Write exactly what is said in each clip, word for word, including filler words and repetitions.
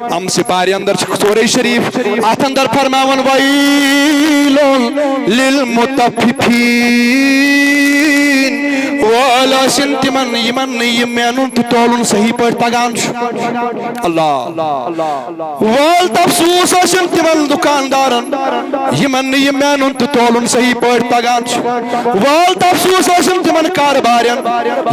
امہِ سپارِ اندر چھُ سورہ شریف، اتھ اندر فرماوان، ویل للمطففین، وٲلۍ ٲسِن تِمن، یِمن نہٕ یہِ مینُن تہٕ تولُن صحیح پٲٹھۍ تگان چھُ۔ اللہ۔ وٲلۍ تہٕ افسوس ٲسِن تِمن دُکاندارن، یِمن نہٕ یہِ مینُن تہٕ تولُن صحیح پٲٹھۍ تگان چھُ۔ وٲلۍ تہٕ افسوس ٲسِن تِمن کاربارٮ۪ن،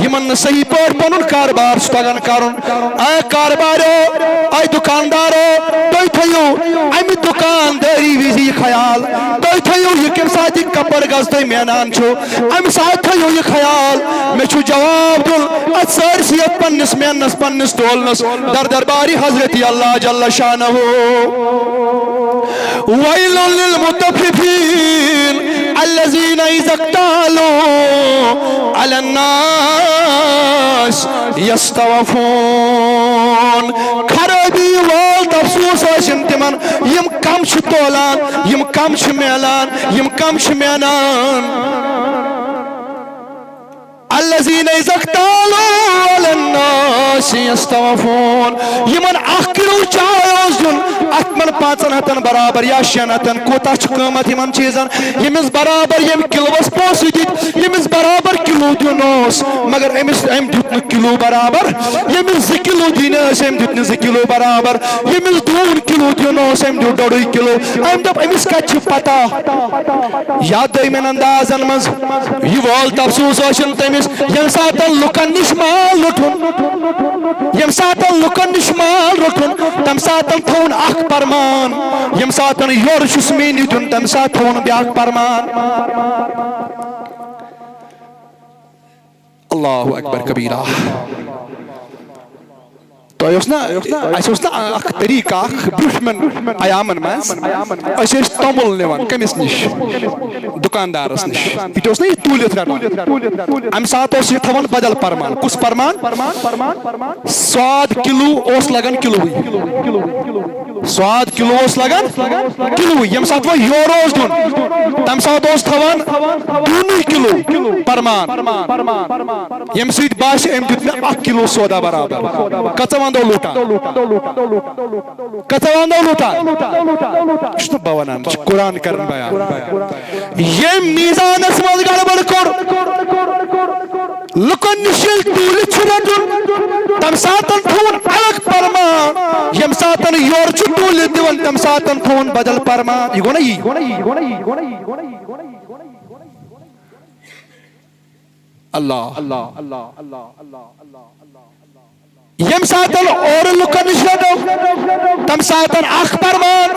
یِمن نہٕ صحیح پٲٹھۍ پنُن کاربار چھُ تگان کرُن۔ اے کارباریو، اے دُکاندارو، تُہۍ تھٲیِو اَمہِ دُکاندٲری وِزِ یہِ خیال، تُہۍ تھٲیِو یہِ کَمہِ ساتہٕ یہِ کپر گز تُہۍ مینان چھِو، اَمہِ ساتہٕ تھٲیِو یہِ خیال۔ مےٚ چھُ جواب دیُن اَتھ سٲرسٕے یَتھ پننِس میننس، پننِس تولنس، در دربارِ حضرت اللہ جل شانہ۔ ویل للمطففین الذین اذا اکتالوا علی الناس یستوفون۔ خرٲبی وٲلۍ تہٕ افسوس ٲسِن تِمن، یِم کم چھِ تولان، یِم کم چھِ مینان، یِم کم چھِ مینان۔ الذین اذا اکتالوا علی الناس یستوفون۔ یِمن اکھ کلو چاے اوس دیُن، اتھ من پانٛژن ہتن برابر یا شٮ۪ن ہتن، کوٗتاہ چھُ قۭمتھ یِمن چیٖزن؟ ییٚمِس برابر ییٚمہِ کلوس پونٛسہٕ دِتۍ، ییٚمِس برابر کلو دیُن اوس، مگر أمِس، أمۍ دیُت نہٕ کلو برابر۔ ییٚمِس زٕ کلو دِنۍ ٲسۍ، أمۍ دیُت نہٕ زٕ کلو برابر۔ ییٚمِس ڈوٗن کلو دیُن اوس، أمۍ دیُت ڈوٚڈُے کلو۔ أمۍ دوٚپ، أمِس کتہِ چھِ پتہ؟ یا دوٚیمٮ۪ن اندازن منٛز، یہِ وٲلۍ تہٕ افسوس ٲسِن تٔمِس، ییٚمہِ ساتہٕ لُکن نِش مال روٚٹُن، ییٚمہِ ساتہٕ لُکن نِش مال روٚٹُن، تَمہِ ساتہٕ تھوٚوُن اکھ پرمان، ییٚمہِ ساتہٕ یورٕ چھُس میٖنہِ دیُن، تَمہِ ساتہٕ تھوٚوُن بیٛاکھ پرمان۔ اللہ اکبر کبیرہ۔ تۄہہِ اوس نا، اَسہِ اوس نا اکھ طریٖقہٕ اکھ برٛونٛٹھمٮ۪ن ایامن منٛز، أسۍ ٲسۍ توٚمُل نِوان کٔمِس نِش؟ دُکاندارس نِش۔ یہِ تہِ اوس نا یہِ توٗلِتھ رٹان، امہِ ساتہٕ اوس یہِ تھاوان بدل پرمان۔ کُس پرمان؟ سواد کِلوٗ اوس لگان کِلوٗوٕے۔ سواد کِلوٗ اوس لگان کِلوٗ، ییٚمہِ ساتہٕ وۄنۍ یورٕ اوس دیُن، تَمہِ ساتہٕ اوس تھاوان دوٗنُے کِلوٗ پرمان، ییٚمہِ سۭتۍ باسہِ، أمۍ دیُت مےٚ اکھ کِلوٗ سودا برابر۔ کٔژَن وَندو لوٗٹان؟ کٔژَن وَندو لوٗٹان؟ یہِ چھُنہٕ بہٕ وَنان، یہِ چھُ قرآن کران بیان۔ ییٚمۍ میٖزانَس منٛز گڑبڑ کوٚر، لُکن نِش ییٚلہِ توٗلِتھ چھُ رَٹُن، تَمہِ ساتَن تھوٚوُن الگ پرمان۔ ییٚمہِ ساتَن یورٕ چھُ توٗلِتھ دِوان، تَمہِ ساتَن تھوٚوُن بدل پرمان۔ یہِ گوٚو نا یی؟ اللہ۔ ییٚمہِ ساتَن اورٕ لُکن نِش رَٹو، تَمہِ ساتَن اکھ پرمان،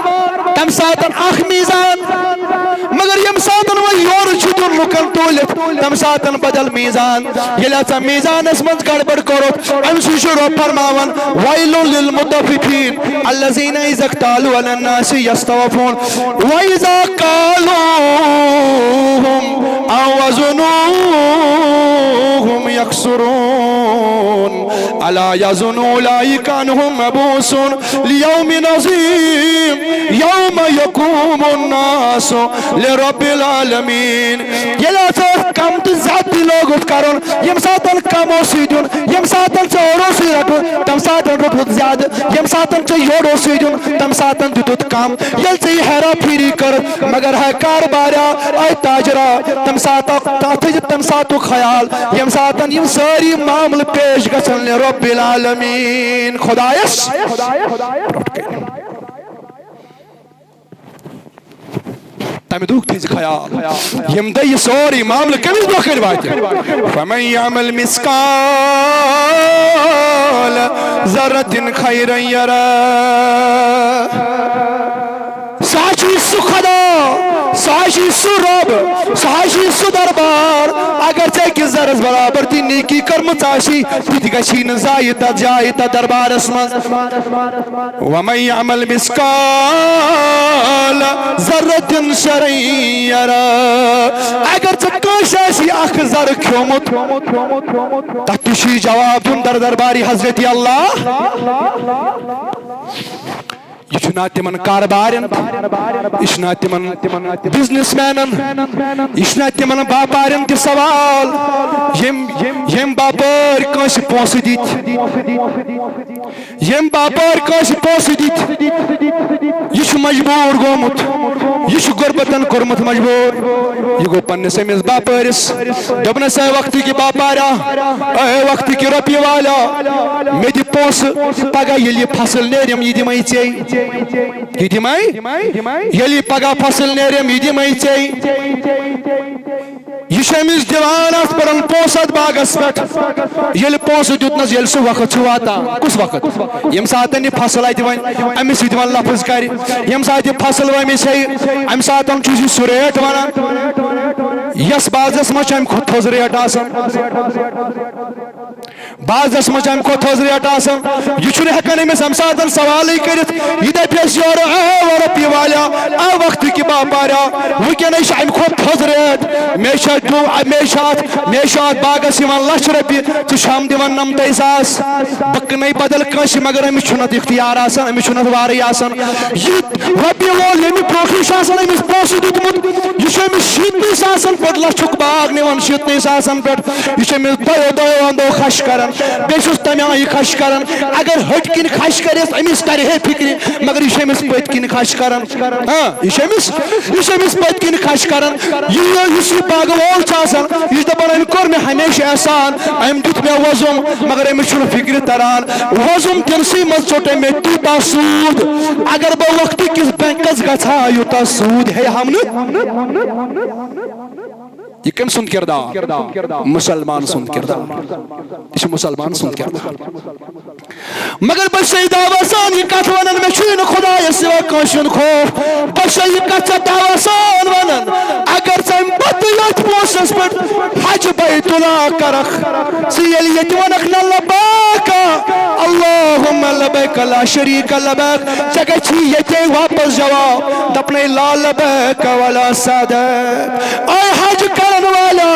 تَمہِ ساتَن اکھ میٖزان۔ مگر ییٚمہِ ساتَن وۄنۍ یورٕ چھُ دیُن لُکن توٗلِتھ، تَمہِ ساتَن بدل میٖزان۔ ییٚلہِ ہسا میٖزانَس منٛز گڑبڑ کوٚرُکھ، اَمہِ سۭتۍ چھُ رۄب فرماوان، ویل للمطففین الذین اذا اکتالوا علی الناس یستوفون و اذا کالوهم او وزنوهم یخسرون۔ الا یظن اولئک انهم مبعوثون لیوم عظیم یوم یقوم الناس لرب العالمین۔ ییٚلہِ ہسا کم تہٕ زیادٕ تہِ لوگُتھ کرُن، ییٚمہِ ساتن کم اوسُے دیُن، ییٚمہِ ساتن ژےٚ اورٕ اوسُے رٹُن، تمہِ ساتن روٚٹُتھ زیادٕ، ییٚمہِ ساتن ژےٚ یورٕ اوسُے دیُن، تمہِ ساتن دیُتُتھ کم۔ ییٚلہِ ژےٚ یہِ ہیرا پھیری کٔرٕتھ، مگر ہے کارباریا، اے تاجرا، تمہِ ساتہٕ تتھ تھٲیزِ تمہِ ساتُک خیال، ییٚمہِ ساتن یِم سٲری معاملہٕ پیش گژھن رب العالمین خدایس۔ تَمہِ دۄہُک تھٲیزِ خیال، ییٚمہِ دۄہ یہِ سورُے معاملہٕ کٔمِس برونٛہہ کَنہِ واتہِ۔ فَمَن یَعْمَلْ مِثْقَالَ ذَرَّةٍ خَيْرًا يَرَهُ۔ سُہ ہا چھُ سُہ خدا، سُہ ہا چھُ سُہ رۄب، سُہ ہا چھُ سُہ دربار۔ اگر ژےٚ أکِس ذرس برابر تہِ نیکی کٔرمٕژ آسی، تہِ تہِ گژھی نہٕ ضایع تَتھ جایہِ، تَتھ دربارس منٛز۔ وَمَن یَعْمَلْ مِثْقَالَ ذَرَّةٍ شَرًّا یَرَهُ۔ اگر ژےٚ کٲنٛسہِ آسی اکھ ذرٕ کھیوٚمُت، تتھ تہِ چھُ یہِ جواب دیُن در دربارِ حضرت اللہ۔ یہِ چھُ نہ تِمن کاربارٮ۪ن، یہِ چھُ نہ تِمن بزنس مینن، یہِ چھُ نہ تِمن باپارٮ۪ن تہِ سوال، یِم، یِم باپٲرۍ کٲنٛسہِ پونٛسہٕ دِتۍ۔ ییٚمۍ باپٲرۍ کٲنٛسہِ پونٛسہٕ مجبور گوٚمُت، یہِ چھُ غربتن کوٚرمُت مجبور۔ یہِ گوٚو پننِس أمِس باپٲرِس، دوٚپنس، "اے وقتہٕ کہِ باپارا، اے وقتہٕ کہِ رۄپیہِ والا، مےٚ دِ پونٛسہٕ، پگاہ ییٚلہِ یہِ فصل نیرٮ۪م، یہِ دِمے ژےٚ، یہِ دِمے، ییٚلہِ یہِ پگاہ فصل نیرٮ۪م، یہِ دِمے ژےٚ۔" یہِ چھُ أمِس دِوان اَتھ پٮ۪ٹھ پونٛسہٕ اَتھ باغس پٮ۪ٹھ۔ ییٚلہِ پونٛسہٕ دیُتنَس، ییٚلہِ سُہ وقت چھُ واتان، کُس وقت؟ ییٚمہِ ساتَن یہِ فصل اَتہِ وۄنۍ أمِس سۭتۍ وۄنۍ لفظ کَرِ، ییٚمہِ ساتہٕ یہِ فصل وۄنۍ أمِس ہیٚیہِ، اَمہِ ساتَن چھُ یہِ سُہ ریٹ وَنان، یۄس بازرَس منٛز چھِ اَمہِ کھۄتہٕ تھٔز ریٹ آسان۔ بازرس منٛز چھِ امہِ کھۄتہٕ تھٔز ریٹ آسان۔ یہِ چھُنہٕ ہٮ۪کان أمِس امہِ ساتن سوالٕے کٔرِتھ۔ یہِ دپٮ۪س یورٕ، "اے ورٕ پیوالیا، اے وقتہٕ کہِ باپاریا، وٕنکیٚنَے چھِ امہِ کھۄتہٕ تھٔز ریٹ۔ مےٚ چھا دیُن، مےٚ چھا اتھ، مےٚ چھا اتھ باغس یِوان لچھ رۄپیہِ، ژٕ چھام دِوان نمتَے ساس۔ بہٕ کٕنَے بدل کٲنٛسہِ، مگر أمِس چھُنہٕ اَتھ اختیار آسان، أمِس چھُنہٕ اَتھ وارٕے آسان۔" یہِ رۄپیہِ وول، ییٚمہِ برونٛٹھٕے چھُ آسان أمِس پونٛسہٕ دیُتمُت، یہِ چھُ أمِس شیٖتنٕے ساسن پٮ۪ٹھ لچھُک باغ نِوان، شیٖتنٕے ساسن پٮ۪ٹھ۔ یہِ چھُ أمِس دۄیو دۄیو اندو خش کران، بیٚیہِ چھُس تمہِ آیہِ خش کران۔ اگر ہٹۍ کِنۍ خش کرٮ۪س، أمِس کرِ ہے فکرِ، مگر یہِ چھُ أمِس پٔتۍ کِنۍ خش کران۔ ہاں، یہِ چھُ أمِس، یہِ چھُ أمِس پٔتۍ کِنۍ خش کران۔ یہِ، یُس یہِ باغہٕ وول چھُ آسان، یہِ چھُ دپان، "أمۍ کوٚر مےٚ ہمیشہِ احسان، أمۍ دیُت مےٚ وۄزُم، مگر أمِس چھُنہٕ فکرِ تران، وۄزُم دِنسٕے منٛز ژوٚٹ أمۍ مےٚ تیوٗتاہ سوٗد۔ اگر بہٕ وقتہٕ کِس بینکس گژھٕ ہا، یوٗتاہ سوٗد ہیٚیہِ ہم نہٕ۔" یہِ کٔمۍ سُنٛد کردار؟ مسلمان سُنٛد کردار۔ یہِ چھُ مسلمان سُنٛد کردار۔ مگر بہٕ چھُسے دعویٰ سان یہِ کتھ ونان، مےٚ چھُے نہٕ خدایس سوا کٲنٛسہِ ہُنٛد خوف۔ بہٕ چھُسے یہِ کتھ ژےٚ دعویٰ سان ونان، اگر ژٕ امہِ پتہٕ یتھ پونٛسس پٮ۪ٹھ حج بیت اللہ کرکھ، ژٕ ییٚلہِ ییٚتہِ ونکھ نہ لبیک اللہم لبیک لا شریک لبیک، ژےٚ گژھی ییٚتے واپس جواب، دپنے لا لبیک ولا سعدیک۔ اے حج کرن والا،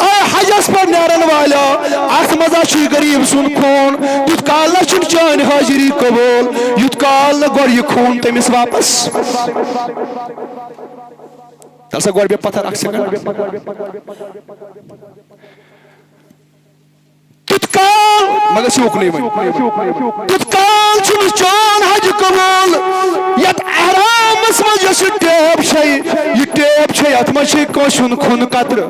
اے حجس پر نیرن والا، اتھ منٛز ہا چھُے غریب سُنٛد خوٗن، تیُتھ کال نہ چھُنہٕ چٲنۍ حٲضری قبول، یُتھ کال نہٕ گۄڈٕ یہِ خوٗن تٔمِس واپس۔ تَلہٕ سا گۄڈٕ بیٚیہِ پتھر اکھ سیکنڈ۔ تیُتھ کال، مگر چھُ اُکنُے وۄنۍ۔ تیُتھ کال چھُنہٕ چون حج قبول، یتھ احرامس منٛز یۄس یہِ ٹیب چھے، یہِ ٹیب چھے، اتھ منٛز چھے کٲنٛسہِ ہُنٛد خوٗن قطرٕ۔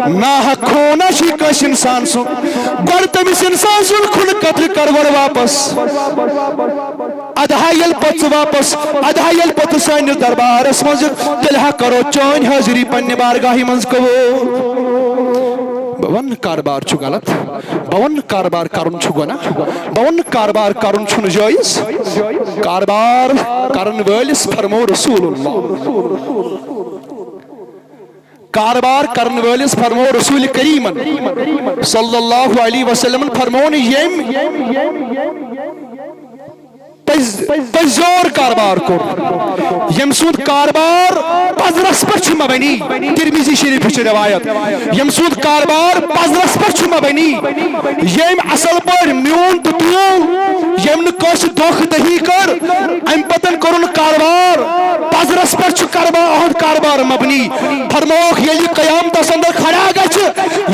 ناحق خوٗن چھُے کٲنٛسہِ انسان سُنٛد۔ گۄڈٕ تٔمِس انسان سُنٛد خوٗن قطرٕ کر گۄڈٕ واپس۔ ادٕ ہا ییٚلہِ پتہٕ ژٕ واپس، ادٕ ہا ییٚلہِ پتہٕ سٲنِس دربارس منٛز یِکھ، تیٚلہِ ہا کرو چٲنۍ حٲضری پننہِ بارگاہہِ منٛز قبول۔ بہٕ ونہٕ نہٕ کاربار چھُ غلط، بہٕ ونہٕ نہٕ کاربار کرُن چھُ گۄناہ، بہٕ ونہٕ نہٕ کاربار کرُن چھُنہٕ جٲیز۔ کاربار کرن وٲلِس فرمو رسول اللہ۔ کاربار کرن وٲلِس فرمو رسول کریمن صلی اللہ علیہ وسلمن فرمون، ییٚمۍ پز-، پزیور کاربار کوٚر، ییٚمۍ سُنٛد کاربار پزرس پٮ۪ٹھ چھُ مبنی۔ ترمذی شریفس چھِ روایت، ییٚمۍ سُنٛد کاربار پزرس پٮ۪ٹھ چھُ مبنی، ییٚمۍ اصل پٲٹھۍ میوٗن تہٕ تُل، ییٚمۍ نہٕ کٲنٛسہِ دھوکہٕ دہی کٔر، امہِ پتن کوٚرُن کاربار، پزرس پٮ۪ٹھ چھُ کاربار، اہُنٛد کاربار مبنی۔ فرمووُکھ، ییٚلہِ یہِ قیامتس اندر کھڑا گژھِ،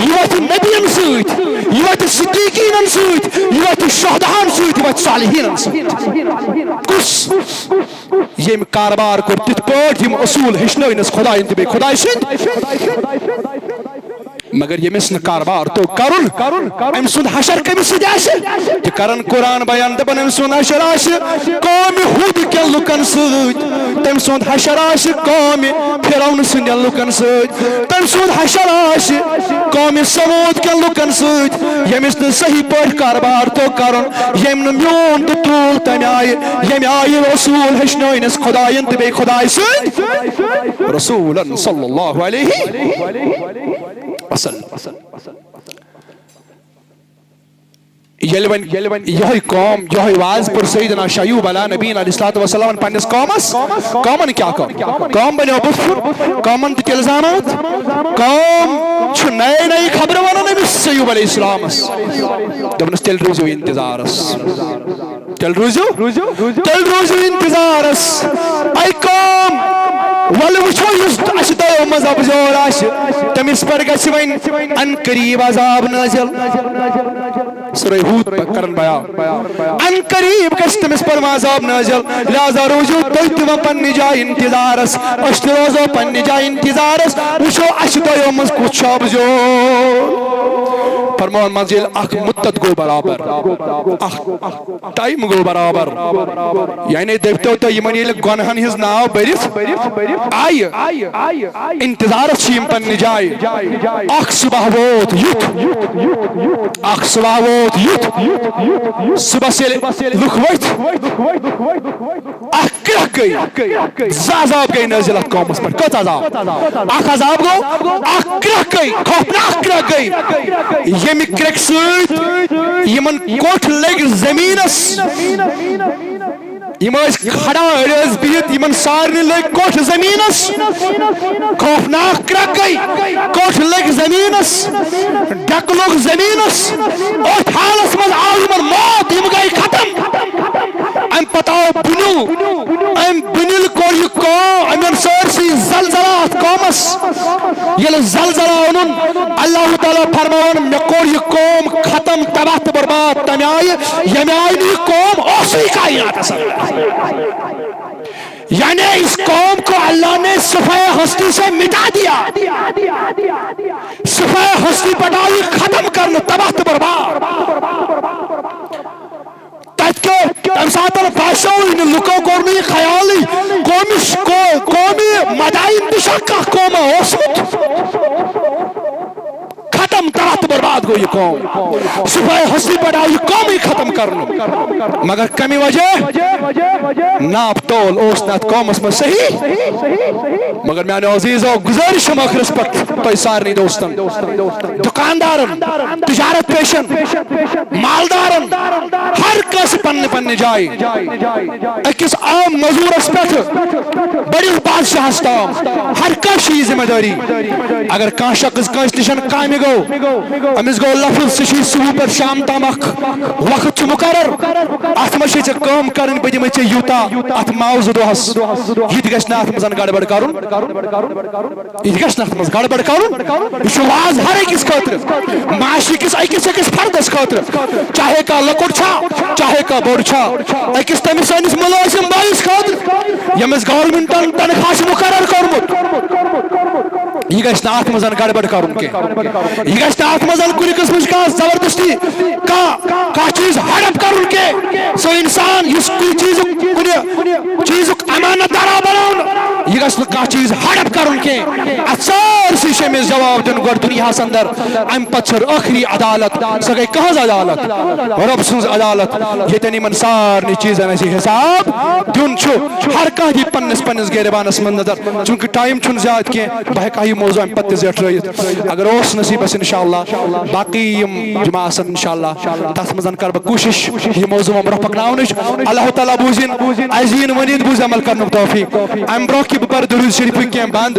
یہِ وتھِ نبین سۭتۍ، یہِ وتھِ صدیقینن سۭتۍ، یہِ وتھِ شہداہن سۭتۍ، یہِ وتھِ صالحینن سۭتۍ۔ کُس؟ ییٚمۍ کاربار کوٚر تِتھ پٲٹھۍ، یِم اصوٗل ہیٚچھنٲونس خدایَن تہٕ بیٚیہِ خدایہِ سٕنٛدۍ۔ مگر ییٚمِس نہٕ کاربار توٚگ کرُن، أمۍ سُنٛد حشر کٔمِس سۭتۍ آسہِ؟ تہِ کرن قرآن بیان، دپان، أمۍ سُنٛد حشر آسہِ قومِ ہود کٮ۪ن لُکن سۭتۍ، تٔمۍ سُنٛد حشر آسہِ قومِ فرعون سٕنٛدٮ۪ن لُکن سۭتۍ، تٔمۍ سُنٛد حشر آسہِ قومِ ثمود کٮ۪ن لُکن سۭتۍ، ییٚمِس نہٕ صحیح پٲٹھۍ کاربار توٚگ کرُن، ییٚمۍ نہٕ میون تہٕ تُل تمہِ آیہِ، ییٚمہِ آیہِ اصوٗل ہیٚچھنٲونس خدایَن تہٕ بیٚیہِ خدایہِ سٕنٛدۍ رسوٗلن صلی اللہ علیہ وسلم۔ ییٚلہِ وۄنۍ، ییٚلہِ وۄنۍ یِہوٚے قوم، یِہوٚے واز پوٚر سیدنا شیوب علیٰ نبینا علیہ الصلوۃ والسلامن پننِس قومس، قومن کیٛاہ کوٚر؟ قوم بنیو بُتھ پھیُر، قومن دِتۍ الزامات، قوم چھُ نَیہِ نَیہِ خبرٕ ونان أمِس شیوب علیہ السلامس۔ دوٚپنس، تیٚلہِ روٗزِو انتظارس۔ تیٚلہِ روٗزِو، تیٚلہِ روٗزِو انتظارس۔ اے قوم، ولہٕ وٕچھو، یُس اَسہِ دۄیو منٛز ابزور آسہِ، تٔمِس پٮ۪ٹھ گژھِ وۄنۍ عن قریب عذاب نٲزِل۔ سورہ ہود پ-، کرن بیان۔ عن قریب گژھِ تٔمِس پٮ۪ٹھ وۄنۍ عذاب نٲزِل۔ لہذا روٗزِو تُہۍ تہِ وۄنۍ پننہِ جایہِ انتظارس، أسۍ تہِ روزو پننہِ جایہِ انتظارس۔ وٕچھو، اَسہِ دۄیو منٛز کُس چھُ ابزور۔ فرماوان منٛز ییٚلہِ اکھ مُدت گوٚو برابر، اکھ ٹائم گوٚو برابر۔ یعنی دٔپتو تُہۍ یِمن ییٚلہِ گۄنہن ہٕنٛز ناو بٔرِتھ آیہِ، انتظارس چھِ یِم پننہِ جایہِ۔ اکھ صبح ووت یُتھ، اکھ صبح ووت یُتھ، صبحس ییٚلہِ لُکھ ؤتھۍ، اکھ کرٛکھ گٔے، زٕ عذاب گٔے نٲزِل اتھ قومس پٮ۪ٹھ۔ کٔژ عذاب؟ اکھ عذاب گوٚو، اکھ کرٛکھ گٔے، خوفناک کرٛکھ گٔے۔ ییٚمہِ کرٛکہِ سۭتۍ یِمن کوٚٹھۍ لٔگۍ زٔمیٖنس۔ یِم ٲسۍ کھڑا، أڑۍ ٲسۍ بِہِتھ، یِمن سارنٕے لٔگۍ کوٚٹھۍ زٔمیٖنس۔ خوفناک کرٛکھ گٔے، کوٚٹھۍ لٔگۍ زٔمیٖنس، ڈٮ۪کہٕ لوٚگ زٔمیٖنس۔ أتھۍ حالس منٛز آو یِمن موت، یِم گٔے ختم۔ امہِ پتہٕ آو بُنیُل، امہِ بُنیُل کوٚر یہِ قوم، أمۍ اوٚن سٲرسٕے زلزلہ اتھ قومس۔ ییٚلہِ زلزلہ اوٚنُن، اللہ تعالیٰ فرماوان، مےٚ کوٚر یہِ قوم ختم، تباہ تہٕ برباد تمہِ آیہِ، ییٚمہِ آیہِ نہٕ یہِ قوم اوسُے کائناتس اندر۔ یعنی اس قوم کو اللہ نے صفحہ ہستی سے مٹا دیا۔ صفحہ ہستی پٹائی ختم کرنہٕ، تباہ تہٕ برباد۔ تتہِ کیو تمہِ ساتہٕ باسیووٕے نہٕ، لُکو کوٚر نہٕ یہِ خیالٕے، قومِس کو-، قومی مداین تہِ چھا کانٛہہ قوما اوسمُت؟ ختم، تباہ تہٕ برباد گوٚو یہِ قوم۔ صفحہ ہستی پٮ۪ٹھ آو یہِ قومٕے ختم کرنہٕ۔ مگر کمہِ وجہ؟ ناپ تول اوس نہٕ اتھ قومس منٛز صحیح۔ مگر میانیو عزیزو، گزارش چھم ٲخرس پٮ۪ٹھ تۄہہِ سارنٕے دوستن، دکاندارن، تجارت پیشن، مالدارن، ہر کٲنٛسہِ پننہِ پننہِ جایہِ۔ أکِس عام مزوٗرس پٮ۪ٹھ بٔڑِس بادشاہس تام، ہر کٲنٛسہِ چھِ یہِ ذمہٕ دٲری۔ اگر کانٛہہ شخص کٲنٛسہِ نِش کامہِ گوٚو، أمِس گوٚو لفظ، ژےٚ چھُے صبح پٮ۪ٹھ شام تام اکھ وقت چھُ مُقرر، اتھ منٛز چھے ژےٚ کٲم کرٕنۍ، بہٕ دِمے ژےٚ یوٗتاہ اتھ معاوضہٕ دۄہس، یہِ تہِ گژھِ نہٕ اتھ منٛز گڑبڑ کرُن۔ یہِ تہِ گژھِ نہٕ اتھ منٛز گڑبڑ کرُن۔ یہِ چھُ واز ہر أکِس خٲطرٕ، معاشرٕ کِس أکِس أکِس فردس خٲطرٕ، چاہے کانٛہہ لۄکُٹ چھا، چاہے کانٛہہ بوٚڑ چھا، أکِس تٔمِس سٲنِس مُلٲزِم بٲیِس خٲطرٕ، ییٚمِس گورنمنٹن تنخواہ چھُ مُقرر کوٚرمُت۔ یہِ گژھِ نہٕ اتھ منٛز گڑبڑ کرُن کینٛہہ۔ یہِ گژھِ نہٕ اتھ منٛز کُنہِ قٕسمٕچ کانٛہہ زبردستی، کانٛہہ، کانٛہہ چیٖز ہڑپ کرُن کینٛہہ۔ سُہ انسان یُس کُنہِ چیٖزُک، کُنہِ چیٖزُک امانت دارا بناونہٕ، یہِ گژھِ نہٕ کانٛہہ چیٖز ہڑپ کرُن کینٛہہ۔ اتھ سٲرسٕے چھُ أمِس جواب دیُن گۄڈٕ دُنیاہس اندر، امہِ پتہٕ چھِ ٲخری عدالت۔ سۄ گٔے کٕہٕنٛز عدالت؟ رۄب سٕنٛز عدالت، ییٚتٮ۪ن یِمن سارنٕے چیٖزن اَسہِ حساب دیُن چھُ۔ ہر کانٛہہ دی پننِس پننِس گریبانس منٛز نظر، چونکہ ٹایم چھُنہٕ زیادٕ کینٛہہ، بہٕ ہٮ۪کہٕ ہا یہِ موضوع امہِ پتہٕ تہِ زیٹھرٲیِتھ۔ اگر اوس نصیٖبس انشاءاللہ، باقی یِم جمعہ آسن انشاءاللہ، تتھ منٛز کرٕ بہٕ کوٗشش یہِ موضوع برٛونٛہہ پکناونٕچ۔ اللہ تعالیٰ بوٗزِن، اَسہِ دِیِن ؤنِتھ بوٗزِتھ عمل کرنُک توفیق۔ امہِ برٛونٛہہ کہِ بہٕ پرٕ درود شریفٕکۍ کینٛہہ بند،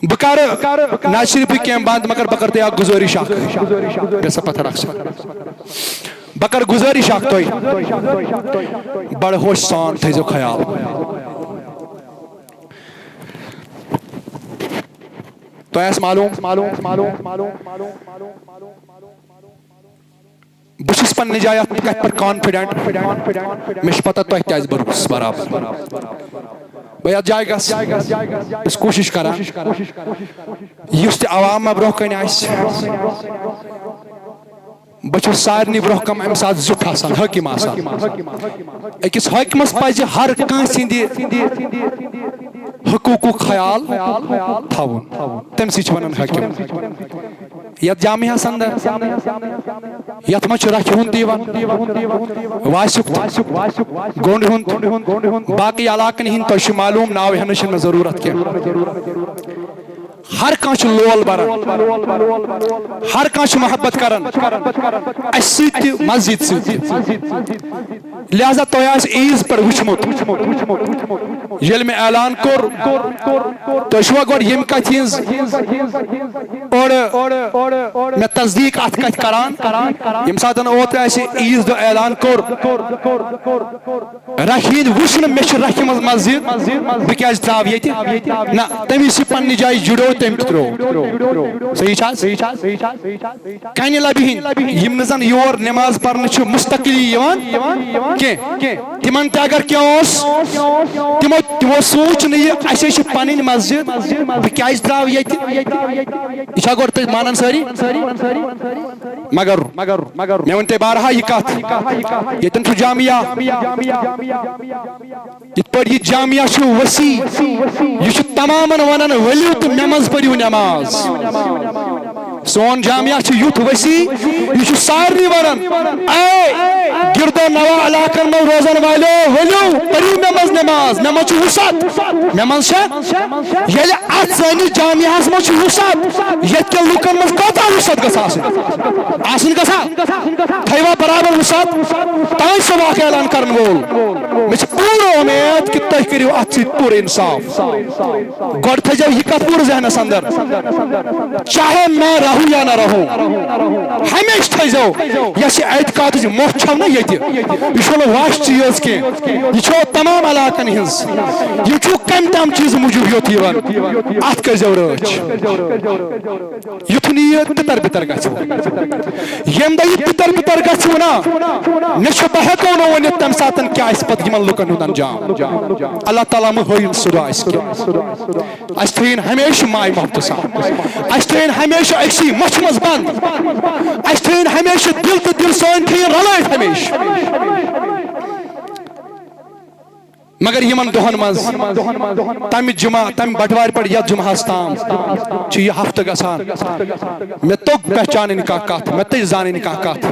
بہٕ کرٕ نعت شریفٕکۍ کینٛہہ بند، مگر بہٕ کرٕ تۄہہِ اکھ گُزٲرِش اکھ۔ بیٚیہِ سا پتھر اکھ سا۔ بہٕ کرٕ گُزٲرِش اکھ تۄہہِ۔ بڑٕ ہوشہِ سان تھٲیزیو خیال۔ تۄہہِ آسہِ معلوم، بہٕ چھُس پننہِ جایہِ اَتھ کَتھِ پٮ۪ٹھ confident۔ مےٚ چھِ پَتہ تۄہہِ تہِ آسہِ بروسہٕ برابر۔ بہٕ یَتھ جایہِ گژھٕ، بہٕ چھُس کوٗشِش کران، یُس تہِ عوام مےٚ برونٛہہ کَنہِ آسہِ، بہٕ چھُس سارنٕے برونٛہہ کَنہِ اَمہِ ساتہٕ زیُٹھ آسان، حٲکِم آسان۔ أکِس حٲکِمَس پَزِ ہر کٲنٛسہِ ہِنٛدِ حقوٗقُک خیال تھاوُن، تٔمۍ سٕے چھِ وَنان حٲکِم۔ یتھ جامعہ ہس اندر، یتھ منٛز چھُ رکھِ ہُنٛد تہِ یِوان، واسیُک تہِ، گوٚنٛڈ ہُنٛد، باقٕے علاقن ہٕنٛدۍ تۄہہِ چھُ معلوم، ناو ہٮ۪نٕچ چھنہٕ مےٚ ضروٗرت کینٛہہ۔ ہر کانٛہہ چھُ لول بران، ہر کانٛہہ چھُ محبت کران اَسہِ سۭتۍ تہِ، مسجد سۭتۍ تہِ۔ لہذا تۄہہِ آسہِ عیٖذ پٮ۪ٹھ وٕچھمُت، ییٚلہِ مےٚ اعلان کوٚر، تُہۍ چھِوا گۄڈٕ ییٚمہِ کتھِ ہٕنٛز اورٕ مےٚ تصدیٖق اتھ کتھِ کران، ییٚمہِ ساتہٕ اوترٕ اَسہِ عیٖذ دۄہ اعلان کوٚر، رکھِ ہِنٛدۍ وٕچھ نہٕ مےٚ چھِ رکھِ منٛز مسجد، بہٕ کیٛازِ ترٛاو ییٚتہِ؟ نہ، تٔمِس چھِ پننہِ جایہِ جُڑو، تٔمۍ تہِ ترٛوو۔ صحیح چھا؟ کنہِ لبہِ ہِنٛدۍ، یِم نہٕ زن یور نماز پرنہِ چھِ مستقلی یِوان کینٛہہ، تِمن تہِ اگر کینٛہہ اوس، تِمو تِمو سوٗنٛچ نہٕ یہِ، اَسے چھِ پنٕنۍ مسجد، بہٕ کیٛازِ ترٛاو ییٚتہِ؟ یہِ چھا گۄڈٕ تُہۍ مانان سٲری؟ مگر مےٚ ؤنۍ تۄہہِ بارہا یہِ کتھ، ییٚتٮ۪ن چھُ جامعہ، یِتھ پٲٹھۍ یہِ جامعہ چھُ وسیع، یہِ چھُ تمامن ونان، ؤلِو تہٕ مےٚ منٛز پٔرِو نماز۔ سون جامعہ چھُ یُتھ وسیع، یہِ چھُ سارنٕے ونان، اے گرد و نواح علاقن منٛز روزن والٮ۪و، ؤلِو پٔرِو مےٚ منٛز نماز، مےٚ منٛز چھُ وسعت، مےٚ منٛز چھےٚ۔ ییٚلہِ اتھ سٲنِس جامعہس منٛز چھُ وسعت، ییٚتہِ کٮ۪ن لوٗکن منٛز کۭژاہ وسعت گژھِ آسٕنۍ؟ آسٕنۍ گژھا؟ تھٲیوا برابر وسعت؟ تانۍ سُہ واقعہٕ اعلان کرن وول۔ مےٚ چھِ پوٗرٕ اُمید کہِ تُہۍ کٔرِو اتھ سۭتۍ پوٗرٕ انصاف۔ گۄڈٕ تھٲیزیو یہِ کتھ پوٗرٕ ذہنس اندر، چاہے میں رہوں یا نہ رہوں، ہمیشہِ تھٲیزیو یۄس یہِ اعتقادٕچ مۄچھ چھو نہ ییٚتہِ، یہِ چھُنہٕ واش چیٖز کینٛہہ، یہِ چھو تمام علاقن ہٕنٛز۔ یہِ چھُ کمہِ تام چیٖزٕ موٗجوٗب یوت یِوان، اتھ کٔرزیو رٲچھ۔ یُتھ نہٕ یہِ تِتر بِتر گژھِ۔ ییٚمہِ دۄہ یہِ تِتر بِتر گژھِ نا، مےٚ چھُ، بہٕ ہٮ۪کو نہٕ ؤنِتھ تمہِ ساتہٕ کیٛاہ آسہِ پتہٕ یِمن لُکن ہُنٛد انجام۔ اللہ تعالیٰ مہٕ ہٲیِن سُہ دۄہ اَسہِ کینٛہہ۔ اَسہِ تھٲیِن ہمیشہِ ماے محبتہٕ سان، اَسہِ تھٲیِن ہمیشہِ أکسٕے مۄچھِ منٛز بنٛد، اَسہِ تھٲیِن ہمیشہِ دِل تہٕ دِل سٲنۍ تھٲیِن رلٲوِتھ ہمیشہِ۔ مگر یِمن دۄہن منٛز، تمہِ جمعہ، تمہِ بٹوارِ پٮ۪ٹھ یتھ جمعہس تام چھُ یہِ ہفتہٕ گژھان، مےٚ توٚگ پہچانٕنۍ کانٛہہ کتھ، مےٚ تٔج زانٕنۍ کانٛہہ کتھ۔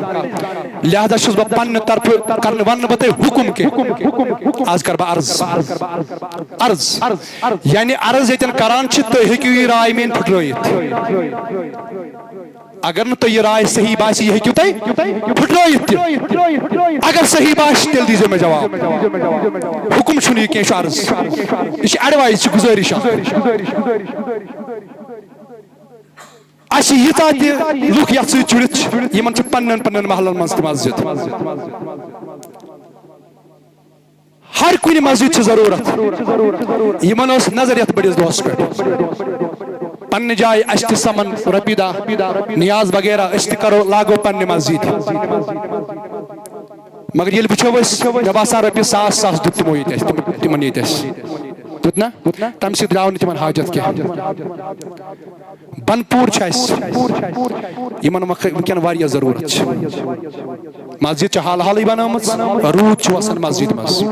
لہذا چھُس بہٕ پننہِ طرفہٕ کرنہٕ، ونہٕ نہٕ بہٕ تۄہہِ حکم کینٛہہ، از کرٕ بہٕ عرض۔ عرض، یعنی عرض ییٚتٮ۪ن کران چھِ، تُہۍ ہیٚکِو یہِ راے میٲنۍ پھٕٹرٲیِتھ۔ اگر نہٕ تۄہہِ یہِ راے صحیح باسہِ، یہِ ہیٚکِو تُہۍ پھٕٹرٲیِتھ تہِ۔ اگر صحیح باسہِ، تیٚلہِ دیٖزیو مےٚ جواب۔ حُکُم چھُنہٕ یہِ کینٛہہ، یہِ چھُ عرض، یہِ چھِ ایڈوایس، یہِ چھِ گُزٲرِش اکھ۔ اَسہِ چھِ ییٖژاہ تہِ لُکھ یَتھ سۭتۍ جُڑِتھ چھِ، یِمَن چھِ پنٛنٮ۪ن پنٛنٮ۪ن محلَن منٛز تہِ مسجد۔ ہر کُنہِ مسجد چھِ ضروٗرت۔ یِمن ٲس نظر یتھ بٔڑِس دۄہس پٮ۪ٹھ۔ پننہِ جایہِ اَسہِ تہِ سَمن رۄپیہِ دَہ، نیاز وغیرہ، أسۍ تہِ کرو، لاگو پننہِ مسجد۔ مگر ییٚلہِ وٕچھو أسۍ، مےٚ باسان رۄپیہِ ساس ساس دیُت تِمو ییٚتہِ اَسہِ، تِم، تِمن ییٚتہِ اَسہِ۔ دیُت نہ؟ تَمہِ سۭتۍ درٛاو نہٕ تِمن حاجت کینٛہہ۔ بنپور چھُ اَسہِ، یِمن وق-، وٕنکٮ۪ن واریاہ ضروٗرت چھِ۔ مسجد چھِ حال حالٕے بنٲومٕژ، روٗد چھُ وسان مسجد منٛز۔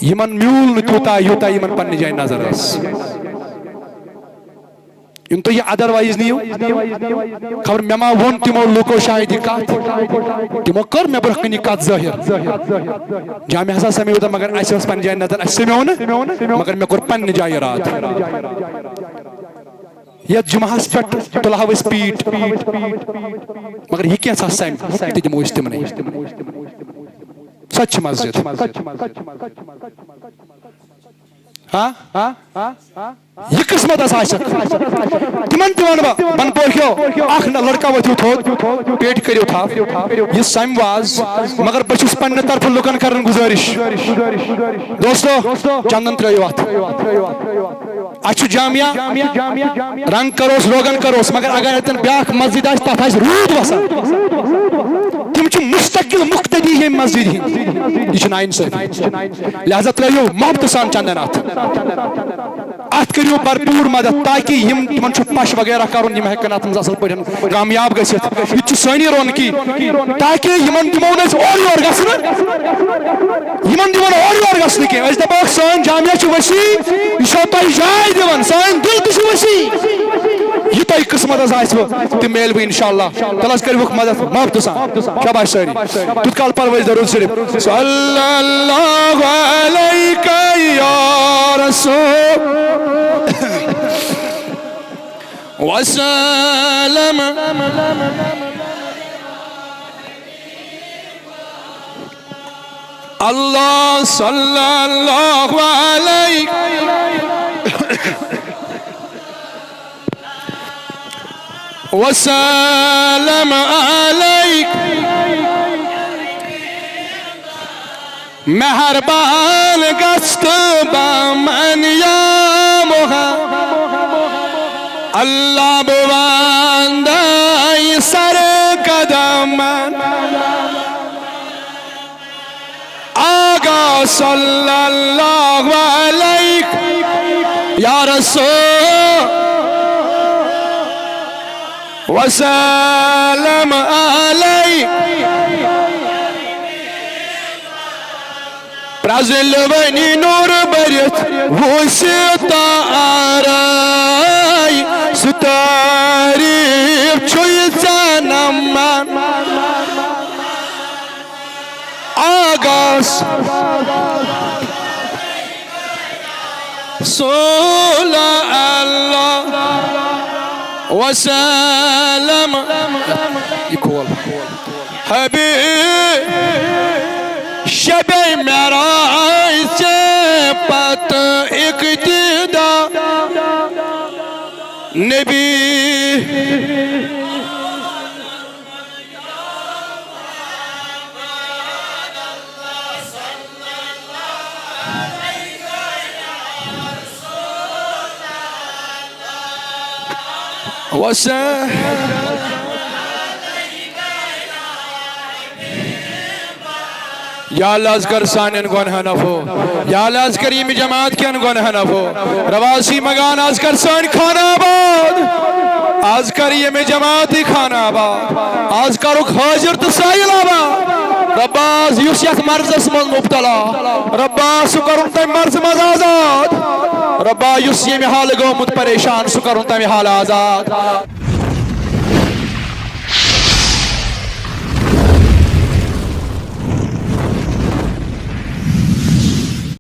یِمن میوٗل نہٕ تیوٗتاہ، یوٗتاہ یِمن پننہِ جایہِ نظر ٲس۔ یِم تُہۍ یہِ otherwise نِیِو، خبر مےٚ ما ووٚن تِمو لوٗکو شاید یہِ کتھ، تِمو کٔر مےٚ برٛونٛہہ کنہِ یہِ کتھ ظٲہِر۔ جامع ہسا سمیو تہٕ مگر اَسہِ ٲس پننہِ جایہِ نظر، اَسہِ سمیو نہٕ، مگر مےٚ کوٚر پننہِ جایہِ ارادٕ۔ یتھ جمعہس پٮ۪ٹھ تُلہو أسۍ پیٖٹ، مگر یہِ کینٛژھا سمہِ تہِ دِمو أسۍ تِمنٕے۔ سۄ تہِ چھِ مسجد۔ ہاں؟ یہِ قسمت ہسا آسہِ۔ تِمن تہِ ونہٕ بہٕ، بنپورکیو، اکھ نہ لڑکہ ؤتھِو تھوٚد، پیٹہِ کٔرِو تھپھ۔ یہِ سمہِ واز، مگر بہٕ چھُس پننہِ طرفہٕ لُکن کران گُزٲرِش۔ دوستو، چندن ترٲیِو اتھ۔ اَسہِ چھُ جامعہ، رنگ کروس، روغن کروس، مگر اگر اتٮ۪ن بیاکھ مسجد آسہِ، تتھ آسہِ روٗد وسان۔ تِم چھِ مستقل مقتدی ییٚمہِ مسجدِ ہٕنٛدۍ۔ یہِ چھِ ناانصٲفی۔ لہذا ترٲیِو محبتہٕ سان چندن اتھ۔ اتھ کٔرِو بھرپوٗر مدد، تاکہ یِم، تِمن چھُ پش وغیرہ کرُن، یِم ہیٚکن اتھ منٛز اصل پٲٹھۍ کامیاب گٔژھِتھ۔ یہِ تہِ چھِ سٲنی رونقی، تاکہ یِمن دِمو نہٕ أسۍ اورٕ یور گژھنہٕ، یِمن دِمو نہٕ اورٕ یور گژھنہٕ کینٛہہ۔ أسۍ دپو، سٲنۍ جامعہ چھِ وسیع، یہِ چھو تۄہہِ جاے دِوان، سٲنۍ دِل تہِ چھِ وسیع۔ یہِ تۄہہِ قسمتس آسِوٕ، تہِ میلوٕ انشاءاللہ۔ تَلہٕ حظ کٔرِوُکھ مدد، محبتہٕ سان۔ شاباش سٲری۔ تیوٗت کال پرو أسۍ درود شریف۔ صلی اللہ علیک یا رسول۔ وسلم. اللہ صلی اللہ علیہ وسلم علیک. مہربان گژھ تہٕ بامن یا محمد، اللہ بہٕ وندے سر قدمن. آقا صلی اللہ علیک یا رسول وسلم علیک. پرٛزٕلوٕنی نوٗر بٔرِتھ وُچھ ستارے، سُہ تعریٖف چھُے ژےٚ نمن. آقاس صلی اللہ وسلم. یہِ کھول. حبیب، شبِ معراج ژےٚ پتہٕ اقتدا نبی. وسلم. یا اللہ، از کر سانٮ۪ن گۄنہن عفو. یا اللہ، از کر ییٚمہِ جماعت کٮ۪ن گۄنہن عفو. ربا اسی منٛگان، از کر سٲنۍ خانہ آباد. از کر ییٚمہِ جماعتٕے خانہ آباد. از کرُکھ حٲضِر تہٕ سٲیِل آباد. ربا، از یُس یتھ مرضس منٛز مبتلا، ربا، سُہ کرُن تمہِ مرضہٕ منٛز آزاد. ربا، یُس ییٚمہِ حالہٕ گوٚمُت پریشان، سُہ کرُن تمہِ حالہٕ آزاد.